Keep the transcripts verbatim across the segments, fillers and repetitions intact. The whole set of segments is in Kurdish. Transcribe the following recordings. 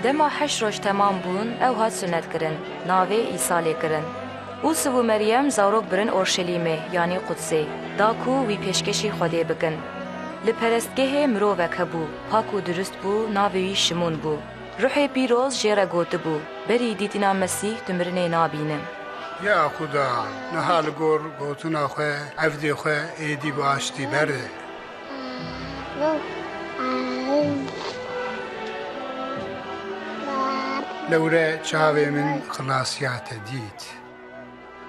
Dema heşt roj temam bûn, ew hat sunetkirin, navê Îsa lê kirin. Ûsiv û Meryem zarok birin Orşelîmê, yanî Qudsê, da ku wî pêşkêşî Xwedê bikin. Li perestgehê mirovek hebû, pak û dirust bû, navê wî Şimûn bû. Ruhê Pîroz jê re gotibû, Berî dîtina Mesîh tu mirinê nabînî. Ya Xuda, niha li gor gotina xwe, evdê xwe êdî bi aştî berde. Lewre çavê min xilasiya te dît.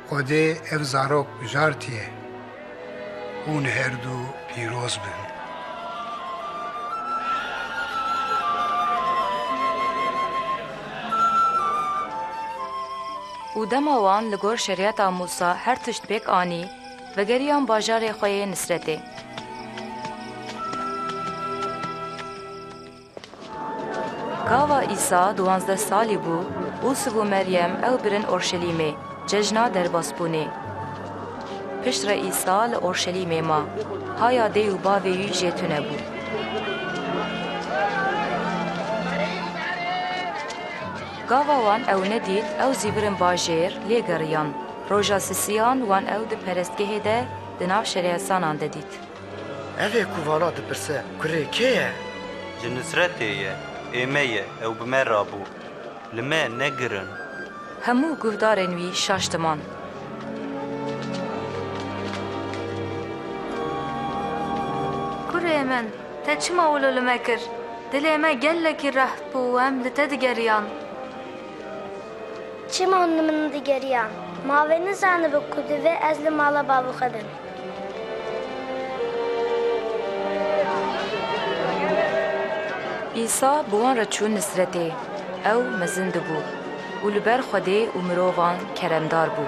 Xwedê ev zarok bijartiye. Hûn her du pîroz bin. Û dema wan li gor şeriyeta Mûsa her tişt pêk anî, vegeriyan bajarê xwe yê Nisretê. Gava Îsa duwazdeh salî bû, Ûsiv û Meryem ew birin Orşelîmê, cejna derbasbûnê. Piştre Îsa li Orşelîmê ma, haya dê û bavê wî jê tune bû. Gava wan ew nedît, ew zî birin bajêr, lê geriyan. Roja sisiyan wan ew di perestgehê de di nav şeriyetzanan de dît. Ev ê ku vala dipirse, kurê kê ye? Ji Nisretê ye, ê me ye, ew bi me rabû. Li me negirin. Hemû guhdarên wî şaş diman. Kurê min, te çima wilo li me kir? Dilê me gelekî reht bû û em li te digeriyan. Çima hûn li min digeriyan? Ma wê nizanibe ku divê ez li mala bavê xwe bim? Îsa bi wan re çû Nisretê. Ew mezin dibû û li ber Xwedê û mirovan keremdar bû.